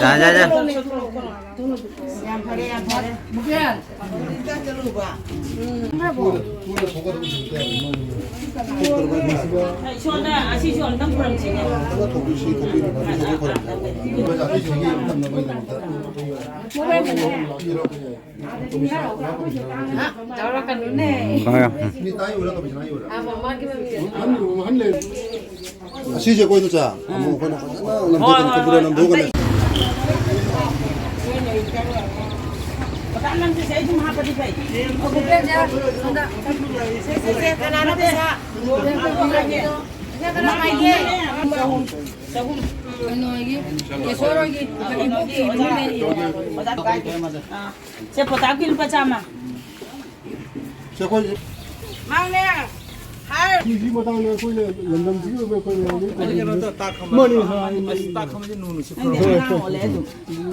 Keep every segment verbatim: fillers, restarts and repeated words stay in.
ꯌꯥꯔꯦ, ꯌꯥꯔꯦ, ꯌꯥꯔꯦ꯫ ꯏꯁꯣꯔꯗ ꯑꯁꯤꯁꯨ ꯑꯝꯇꯪ ꯈꯨꯔꯨꯝꯁꯤꯅꯦ꯫ ꯇꯧꯔꯛꯀꯅꯨꯅꯦ꯫ ꯎꯝ, ꯈꯪꯉꯦ꯫ ꯑꯥ, ꯃꯃꯥꯒꯤ ꯃꯃꯤꯡ꯫ ꯑꯁꯤꯁꯦ ꯑꯩꯈꯣꯏꯗ ꯆꯥ ꯑꯃꯨꯛ ꯑꯩꯈꯣꯏꯅ ꯐꯖꯅ ꯅꯝꯊꯣꯛꯀꯅꯤ꯫ ꯅꯝꯊꯣꯛꯑꯒꯅꯦ꯫ ꯃꯇꯥ ꯅꯪꯁꯦ ꯁꯤ ꯑꯩ ꯑꯗꯨꯝ ꯍꯥꯞꯄꯗꯤ ꯐꯩ꯫ ꯁꯦ, ꯁꯦ, ꯀꯅꯥꯅꯣ ꯄꯩꯁꯥ? ꯀꯅꯥ ꯄꯥꯏꯒꯦ? ꯆꯍꯨꯝ꯫ ꯀꯩꯅꯣꯒꯤ, ꯀꯦꯁꯣꯔ ꯍꯣꯏꯒꯤ ꯏꯕꯣꯛꯀꯤ ꯏꯃꯨꯡꯗ ꯏꯔꯣ꯫ ꯑꯥ꯫ ꯁꯦ, ꯄꯣꯇꯥꯞꯀꯤ ꯂꯨꯄꯥ ꯆꯥꯝꯃ꯫ ꯁꯦ, ꯑꯩꯈꯣꯏ ꯃꯥꯅꯦ꯫ ꯍꯥꯏ꯫ ꯁꯤꯒꯤ ꯃꯇꯥꯡꯗ ꯑꯩꯈꯣꯏꯅ ꯂꯝꯗꯝꯁꯤꯒꯤ ꯑꯣꯏꯕ ꯑꯩꯈꯣꯏꯅ ꯍꯧꯖꯤꯛ ꯑꯩ ꯀꯩꯅꯣꯗ ꯇꯥ ꯈꯝꯕ ꯃꯥꯅꯤ, ꯍꯥꯏ꯫ ꯑꯩ ꯇꯥ ꯈꯝꯕꯁꯦ ꯅꯨꯡ ꯅꯨꯡꯁꯤ ꯅꯪꯗꯤ ꯐꯪꯉꯦ꯫ ꯑꯉꯥꯡ ꯑꯣꯜꯂꯦ ꯑꯗꯨꯝ꯫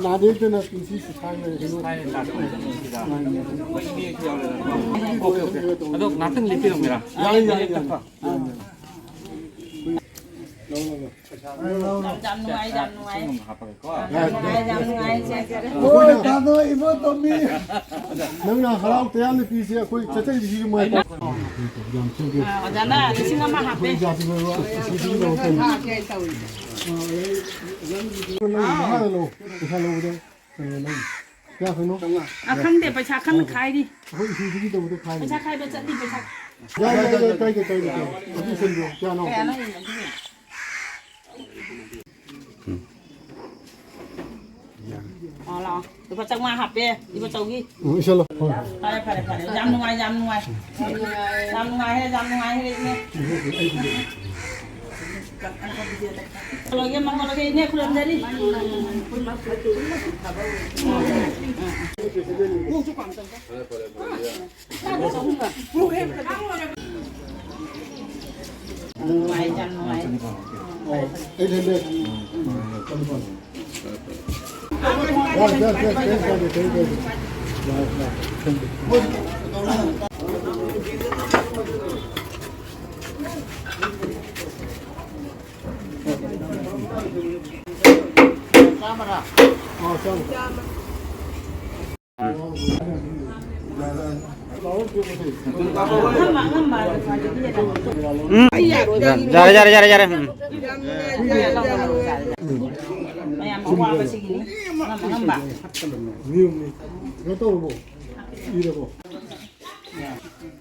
ꯅꯥꯗꯦꯗꯅ ꯄꯨꯟꯁꯤ ꯁꯥꯡꯅ ꯀꯩꯅꯣ ꯊꯥꯏꯅ ꯇꯥ ꯈꯝꯕꯁꯦ ꯅꯨꯡꯁꯤꯗ꯫ ꯑꯩꯈꯣꯏ ꯏꯅꯦꯁꯨ ꯌꯥꯎꯔꯦꯗꯅ꯫ Okay, okay. ꯑꯗꯣ ꯉꯥꯛꯇꯪ ꯂꯦꯞꯄꯤꯔꯝꯒꯦꯔꯥ? ꯌꯥꯏ, ꯌꯥꯏ, ꯌꯥꯏ꯫ ꯂꯦꯞꯄꯤꯔꯝꯒꯦ꯫ ꯂꯧ, ꯂꯧ, ꯂꯧ꯫ ꯌꯥꯝ, ꯌꯥꯝ ꯅꯨꯡꯉꯥꯏ, ꯌꯥꯝ ꯅꯨꯡꯉꯥꯏ꯫ ꯌꯥꯝ ꯅꯨꯡꯉꯥꯏ, ꯌꯥꯝ ꯅꯨꯡꯉꯥꯏ, ꯏꯆꯦ꯫ ꯑꯩꯈꯣꯏꯅ ꯊꯥꯗꯣꯛꯏꯕ ꯇꯣꯝꯕꯤ꯫ ꯅꯪꯅ ꯍꯔꯥꯎ ꯇꯌꯥꯝꯅ ꯄꯤꯁꯦ ꯑꯩꯈꯣꯏ ꯆꯠꯆꯔꯤꯕꯁꯤꯁꯨ ꯃꯣꯏ꯫ ꯑꯥ, ꯑꯣꯖꯥꯅ ꯂꯤꯁꯤꯡ ꯑꯃ ꯍꯥꯞꯄꯦ꯫ ꯑꯩꯈꯣꯏ ꯖꯥꯇꯤ ꯑꯣꯏꯕ ꯁꯤꯁꯤꯒꯤꯗꯃꯛꯇ꯫ ꯅꯪ ꯃꯈꯥꯗ ꯂꯧ, ꯄꯩꯁꯥ ꯂꯧꯕꯗ꯫ ꯀꯩꯅꯣ ꯅꯪ ꯀꯌꯥ ꯈꯛꯅꯣ? ꯑ, ꯈꯪꯗꯦ, ꯄꯩꯁꯥ ꯈꯪ ꯈꯥꯏꯔꯤ꯫ ꯑꯩꯈꯣꯏ ꯏꯁꯨꯗꯒꯤ ꯇꯧꯕꯗꯣ ꯈꯥꯏꯔꯤ꯫ ꯄꯩꯁꯥ ꯈꯥꯏꯕ ꯆꯠꯂꯤ, ꯄꯩꯁꯥ꯫ ꯌꯥꯏ, ꯌꯥꯏ, ꯌꯥꯏ, ꯀꯥꯏꯗꯦ, ꯀꯥꯏꯗꯦ, ꯀꯥꯏꯗꯦ꯫ ꯑꯗꯨ ꯁꯤꯟꯕꯤꯔꯣ꯫ ꯀꯌꯥꯅꯣ? ꯀꯌꯥꯅꯣ ꯌꯦꯡꯉꯣ, ꯑꯗꯨ ꯌꯦꯡꯉꯣ꯫ ꯑ, ꯂꯥꯛꯑꯣ꯫ ꯂꯨꯄꯥ ꯆꯥꯝꯃꯉꯥ ꯍꯥꯞꯄꯦ, ꯏꯕꯣꯆꯧꯒꯤ꯫ ꯎꯝ, ꯏꯁꯜꯂꯣ꯫ ꯍꯣꯏ, ꯍꯣꯏ꯫ ꯐꯔꯦ, ꯐꯔꯦ, ꯐꯔꯦ꯫ ꯌꯥꯝ ꯅꯨꯡꯉꯥꯏ, ꯌꯥꯝ ꯅꯨꯡꯉꯥꯏ꯫ ꯌꯥꯝ ꯅꯨꯡꯉꯥꯏꯍꯦ, ꯌꯥꯝ ꯅꯨꯡꯉꯥꯏꯍꯦ, ꯏꯅꯦ꯫ ꯃꯪꯒꯣꯜꯒꯤ ꯏꯅꯦ ꯈꯨꯔꯨꯝꯖꯔꯤ꯫ ꯅꯨꯡꯉꯥꯏ, ꯌꯥꯝ ꯅꯨꯡꯉꯥꯏ꯫ ꯌꯥꯔꯦ, ꯌꯥꯔꯦ, ꯌꯥꯔꯦ, ꯌꯥꯔꯦ, ꯌꯥꯔꯦ꯫ ꯎꯝ꯫ ꯌꯥꯔꯦ, ꯌꯥꯔꯦ, ꯌꯥꯔꯦ, ꯌꯥꯔꯦ꯫ ꯎꯝ꯫ ꯃꯌꯥꯝ ꯑꯋꯥꯕꯁꯤꯒꯤꯅꯤ꯫ ꯑꯉꯝ ꯑꯉꯝꯕ꯫ ꯀꯩꯅꯣ ꯇꯧꯔꯕꯣ? ꯏꯔꯕꯣ?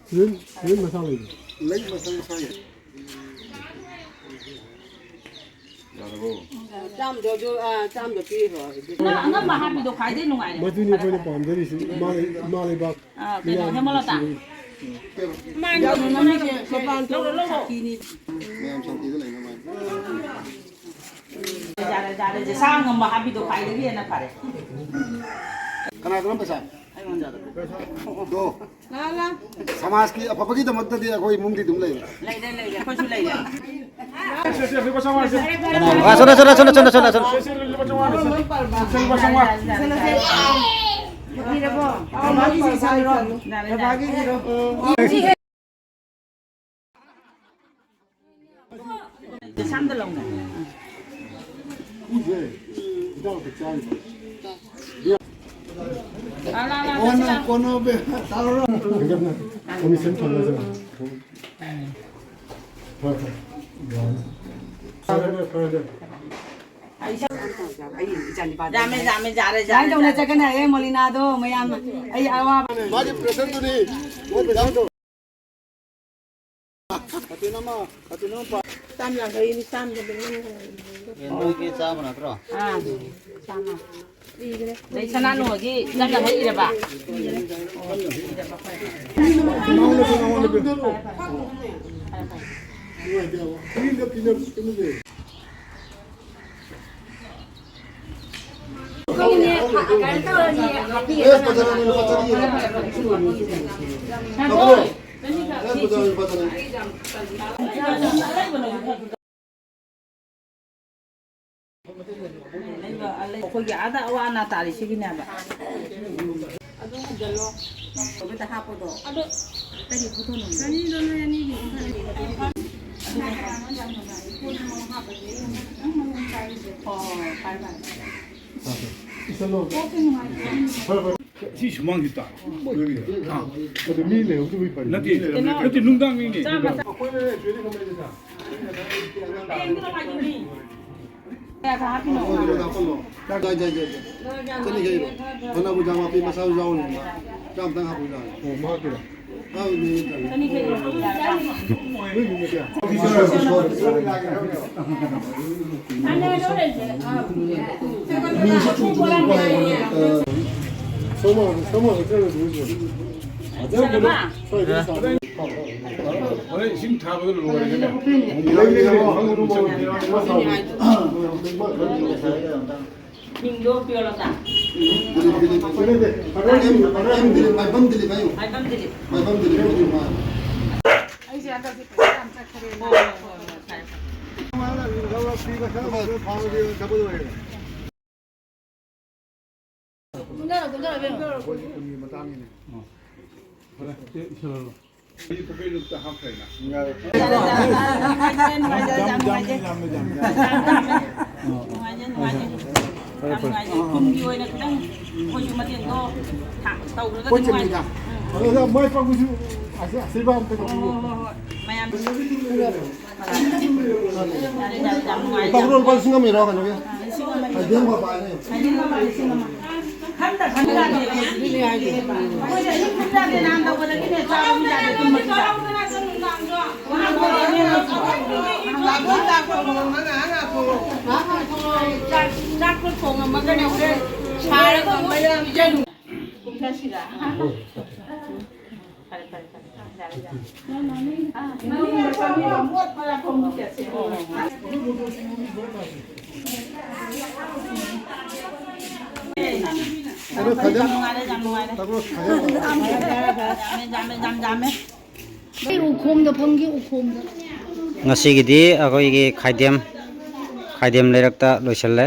ꯁꯤꯃꯦꯟ, ꯁꯤꯃꯦꯟ ꯃꯁꯥ ꯂꯩꯕ꯭ꯔꯣ? ꯂꯩ, ꯃꯁꯥ ꯃꯁꯥꯒꯤ꯫ ꯌꯥꯔꯕꯣ? ꯆꯥꯝꯗꯣ ꯑꯗꯨ, ꯑꯥ, ꯆꯥꯝꯗꯣ ꯄꯤꯈ꯭ꯔꯣ ꯑꯗꯨꯗꯤ꯫ ꯅꯪ ꯑꯉꯝꯕ ꯍꯥꯞꯄꯤꯗꯣ ꯈ꯭ꯋꯥꯏꯗꯩ ꯅꯨꯡꯉꯥꯏꯔꯦ꯫ ꯃꯗꯨꯅꯤ ꯑꯩꯈꯣꯏꯅ ꯄꯥꯝꯖꯔꯤꯁꯤ, ꯏꯃꯥ, ꯏꯃꯥ ꯂꯩꯕꯥꯛ ꯑꯥ, ꯀꯩꯅꯣ, ꯃꯌꯥꯝꯒꯤ ꯍꯦꯃꯂꯇꯥ꯫ ꯅꯨꯡꯁꯤꯕꯒꯤ꯫ ꯃꯥꯅ ꯃꯃꯤꯠꯁꯦ ꯃꯄꯥꯟ ꯂꯧꯔꯣ, ꯂꯧꯔꯣ꯫ ꯁꯥꯊꯤꯅꯤ꯫ ꯃꯌꯥꯝ ꯁꯥꯟꯇꯤꯗ ꯂꯩꯅꯕ ꯍꯥꯏꯅ꯫ ꯌꯥꯔꯦ, ꯌꯥꯔꯦ, ꯁꯥ ꯉꯝꯕ ꯍꯥꯞꯄꯤꯗꯣ ꯈ꯭ꯋꯥꯏꯗꯒꯤ ꯍꯦꯟꯅ ꯐꯔꯦ꯫ ꯀꯅꯥꯗꯅꯣ ꯄꯩꯁꯥ? ꯑꯩꯉꯣꯟꯗ꯫ ꯗꯣ꯫ ꯂꯥ, ꯂꯥ꯫ ꯁꯃꯥꯖꯀꯤ ꯑꯐꯕꯒꯤꯗꯃꯛꯇꯗꯤ ꯑꯩꯈꯣꯏ ꯏꯃꯨꯡꯗꯤ ꯑꯗꯨꯝ ꯂꯩꯔꯦ꯫ ꯂꯩꯔꯦ, ꯂꯩꯔꯦ, ꯑꯩꯈꯣꯏꯁꯨ ꯂꯩꯔꯦ꯫ ꯑꯥ, ꯁꯣꯝꯗ, ꯁꯣꯝꯗ, ꯁꯣꯝꯗ, ꯁꯣꯝꯗ, ꯁꯣꯝꯗ꯫ ꯂꯨꯄꯥ ꯆꯥꯝꯃꯉꯥ꯫ ꯂꯨꯄꯥ ꯆꯥꯝꯃꯉꯥ꯫ ꯏꯔꯕꯣ? ꯕꯕꯥꯒꯤ ꯏꯔꯣ꯫ ꯁꯝꯗ ꯂꯧꯅꯦ꯫ ꯂꯥ, ꯂꯥ, ꯂꯥ, ꯀꯣꯟꯅ, ꯆꯠꯁꯤ ꯂꯥ꯫ ꯀꯣꯟꯅ ꯕꯦ-, ꯇꯧꯔꯣ꯫ ꯀꯃꯤꯁꯟ ꯐꯪꯉꯁꯨ꯫ ꯍꯣꯏ, ꯍꯣꯏ꯫ ꯐꯔꯦ, ꯐꯔꯦ꯫ ꯌꯥꯝꯃꯦ, ꯌꯥꯝꯃꯦ, ꯌꯥꯔꯦ, ꯌꯥꯔꯦ, ꯀꯃꯥꯏꯅ ꯇꯧꯅ ꯌꯥꯔꯦ꯫ ꯆꯠꯀꯅꯤ ꯍꯥꯏꯌꯦ ꯃꯣꯂꯤꯅꯥꯗꯣ ꯃꯌꯥꯝ? ꯑꯩ ꯑꯋꯥꯕ꯫ ꯃꯥꯒꯤ ꯄ꯭ꯔꯦꯁꯔꯗꯨꯅꯤ꯫ ꯃꯣꯏ ꯄꯩꯁꯥꯗꯣ꯫ ꯀꯥꯇꯤꯟ ꯑꯃ, ꯀꯥꯇꯤꯟ ꯑꯃ ꯄꯥ-, ꯆꯥꯝ ꯌꯥꯡꯈꯩꯅꯤ, ꯆꯥꯝ ꯌꯥꯡꯈꯩ꯫ ꯑꯦ, ꯅꯣꯏꯒꯤ ꯆꯥꯝꯃ ꯅꯠꯇ꯭ꯔꯣ? ꯑꯥ, ꯆꯥꯝꯃ꯫ ꯑꯗꯩ ꯁꯅꯥꯅꯨꯒꯤ ꯆꯪꯒ ꯍꯩꯔꯕ? ꯅꯉꯣꯟꯗ ꯄꯤꯔꯣ, ꯅꯉꯣꯟꯗ ꯄꯤꯔꯣ꯫ ꯅꯨꯡꯉꯥꯏꯇꯦ ꯍꯥꯏꯕ꯫ ꯃꯤꯅ ꯄꯤꯅꯕ ꯀꯩꯅꯣ ꯂꯩ꯫ ꯑꯩꯈꯣꯏꯒꯤ ꯑꯥꯗ ꯑꯋꯥ ꯑꯅꯥ ꯇꯥꯔꯤꯁꯤꯒꯤꯅꯦꯕ꯫ ꯑꯗꯨ ꯍꯟꯖꯜꯂꯣ꯫ ꯇꯧꯕꯗ ꯍꯥꯞꯄꯗꯣ꯫ ꯑꯗꯣ ꯀꯔꯤ ꯐꯣꯇꯣꯅꯣ? ꯆꯅꯤꯗꯣ ꯅꯣꯏ ꯑꯅꯤꯒꯤ ꯈꯛꯇꯅꯦ꯫ ꯍꯣꯏ, ꯍꯣꯏ, ꯍꯣꯏ, ꯐꯔꯦ, ꯐꯔꯦ꯫ ꯁꯤ ꯁꯨꯃꯥꯡꯁꯤ ꯇꯥ꯫ ꯑꯗꯨ ꯃꯤ ꯂꯩꯍꯧꯗꯕꯩ ꯐꯔꯦ꯫ ꯅꯠꯇꯦ, ꯅꯠꯇꯦ, ꯅꯨꯡꯗꯥꯡꯒꯤꯅꯦ꯫ ꯆꯥꯃ, ꯆꯥꯃ꯫ ꯍꯌꯦꯡꯗꯨꯅ ꯃꯥꯏꯗꯨꯅꯤ꯫ ꯌꯥꯏ, ꯌꯥꯏ, ꯌꯥꯏ, ꯌꯥꯏ꯫ ꯀꯅꯤ ꯀꯩꯅꯣ? ꯐꯅꯕꯨ ꯌꯥꯝ ꯋꯥꯄꯤ ꯃꯁꯥꯁꯨ ꯌꯥꯎꯔꯤꯅꯤ꯫ ꯆꯥꯝꯇꯪ ꯍꯥꯞꯄꯨ ꯌꯥꯅꯤ꯫ ꯑꯣ, ꯃꯍꯥꯛꯀꯤꯔꯣ? ꯍꯥꯎ, ꯃꯤ ꯇꯪ꯫ ꯀꯅꯤ ꯀꯩꯅꯣ? ꯅꯣꯏ ꯃꯤ ꯀꯌꯥ? ꯃꯤꯁꯨ ꯆꯨꯝ ꯆꯨꯝ ꯋꯥꯏ ꯋꯥꯏ꯫ ꯁꯣꯃꯣ, ꯁꯣꯃꯣ, ꯁꯣꯃꯣ꯫ ꯍꯣꯔꯦꯟ ꯏꯁꯤꯡ ꯊꯥꯕꯗ ꯂꯣꯏꯔꯒꯅꯦ꯫ ꯃꯤꯡꯗꯣ ꯄꯤꯌꯣ ꯂꯣꯆꯥ꯫ ꯃꯥꯏꯕꯝ ꯗꯤꯂꯤꯞ ꯍꯥꯏꯌꯨ꯫ ꯃꯥꯏꯕꯝ ꯗꯤꯂꯤꯞ꯫ ꯃꯥꯏꯕꯝ ꯗꯤꯂꯤꯞ ꯍꯥꯏꯌꯨ꯫ ꯑꯩꯁꯦ ꯍꯟꯗꯛꯇꯤ ꯄꯩꯁꯥ ꯌꯥꯝ ꯆꯠꯈ꯭ꯔꯦ꯫ ꯍꯣꯏ, ꯍꯣꯏ, ꯍꯣꯏ, ꯍꯣꯏ, ꯐꯔꯦ, ꯐꯔꯦ꯫ ꯀꯨꯝꯊꯔꯣ, ꯀꯨꯝꯊꯔꯣ, ꯏꯕꯦꯝꯃ꯫ ꯐꯔꯦ, ꯁꯤ ꯏꯁꯜꯍꯜꯂꯣ꯫ ꯑꯩ ꯄꯨꯈ꯭ꯔꯤ ꯂꯨꯞꯇ ꯍꯥꯞꯈ꯭ꯔꯦꯅ꯫ ꯌꯥꯝ ꯅꯨꯡꯉꯥꯏꯖꯔꯦ, ꯌꯥꯝ ꯅꯨꯡꯉꯥꯏꯖꯔꯦ꯫ ꯌꯥꯝ ꯅꯨꯡꯉꯥꯏꯖꯔꯦ, ꯌꯥꯝ ꯅꯨꯡꯉꯥꯏꯖꯔꯦ꯫ ꯈꯨꯟꯒꯤ ꯑꯣꯏꯅ ꯈꯤꯇꯪ ꯑꯩꯈꯣꯏꯁꯨ ꯃꯇꯦꯡꯗꯣ ꯊꯥ-, ꯇꯧꯈ꯭ꯔꯒꯗꯤ ꯅꯨꯡꯉꯥꯏ-, ꯎꯝ, ꯎꯝ꯫ ꯑꯗꯨꯗ ꯃꯣꯏ ꯀꯥꯡꯕꯨꯁꯨ ꯑꯁꯤ ꯑꯁꯤꯔꯕꯥꯗ ꯑꯝꯇ ꯍꯣꯏ, ꯍꯣꯏ, ꯍꯣꯏ, ꯍꯣꯏ꯫ ꯃꯌꯥꯝ ꯌꯥꯔꯦ, ꯌꯥꯔꯦ, ꯌꯥꯝ ꯅꯨꯡꯉꯥꯏ꯫ ꯇꯥꯕ꯭ꯔꯣ? ꯂꯨꯄꯥ ꯂꯤꯁꯤꯡ ꯑꯃ ꯏꯔꯣ ꯀꯩꯅꯣꯒꯤ꯫ ꯂꯤꯁꯤꯡ ꯑꯃ꯫ ꯍꯥꯏꯗꯤ ꯑꯃ ꯄꯥꯏꯔꯦ꯫ ꯂꯤꯁꯤꯡ ꯑꯃ, ꯂꯤꯁꯤꯡ ꯑꯃ꯫ ꯈꯟꯗ ꯈꯟꯗ ꯌꯥꯗꯦ꯫ ꯑꯗꯨꯅꯦ ꯍꯥꯏꯁꯦ꯫ ꯑꯩꯈꯣꯏꯗꯤ ꯑꯍꯤꯡ ꯈꯟ ꯌꯥꯗꯦ, ꯅꯍꯥꯟ ꯇꯧꯕꯗꯒꯤꯅꯦ ꯆꯥꯕ ꯌꯥꯗꯦ, ꯇꯨꯝꯕꯁꯨ ꯌꯥꯗꯦ꯫ ꯆꯥꯛ, ꯆꯥꯛꯇꯣ ꯊꯣꯡꯉꯝꯃꯒꯅꯦ ꯍꯣꯔꯦꯟ ꯁꯥꯔꯒ ꯑꯃꯨꯛ ꯄꯤꯖꯅꯤ꯫ ꯀꯨꯝꯊꯁꯤꯔꯥ? ꯐꯔꯦ, ꯐꯔꯦ, ꯐꯔꯦ꯫ ꯌꯥꯔꯦ, ꯌꯥꯔꯦ꯫ ꯑꯥ, ꯃꯅꯤꯡꯗ ꯆꯪꯉꯛꯑꯣ꯫ ꯃꯣꯠꯄ ꯂꯥꯛꯐꯝ ꯃꯨꯠꯀꯦ꯫ ꯀꯩꯅꯣ ꯈꯥꯏꯗꯦꯝ? ꯌꯥꯝ ꯅꯨꯡꯉꯥꯏꯔꯦ, ꯌꯥꯝ ꯅꯨꯡꯉꯥꯏꯔꯦ꯫ ꯇꯥꯕ꯭ꯔꯣ? ꯈꯥꯏꯗꯦꯝ? ꯌꯥꯝꯃꯦ, ꯌꯥꯝꯃꯦ, ꯌꯥꯝ ꯌꯥꯝꯃꯦ꯫ ꯑꯩ ꯎꯈꯣꯡꯗ ꯐꯝꯒꯦ, ꯎꯈꯣꯡꯗ꯫ ꯉꯁꯤꯒꯤꯗꯤ ꯑꯩꯈꯣꯏꯒꯤ ꯈꯥꯏꯗꯦꯝ, ꯈꯥꯏꯗꯦꯝ ꯂꯩꯔꯛꯇ ꯂꯣꯏꯁꯤꯜꯂꯦ꯫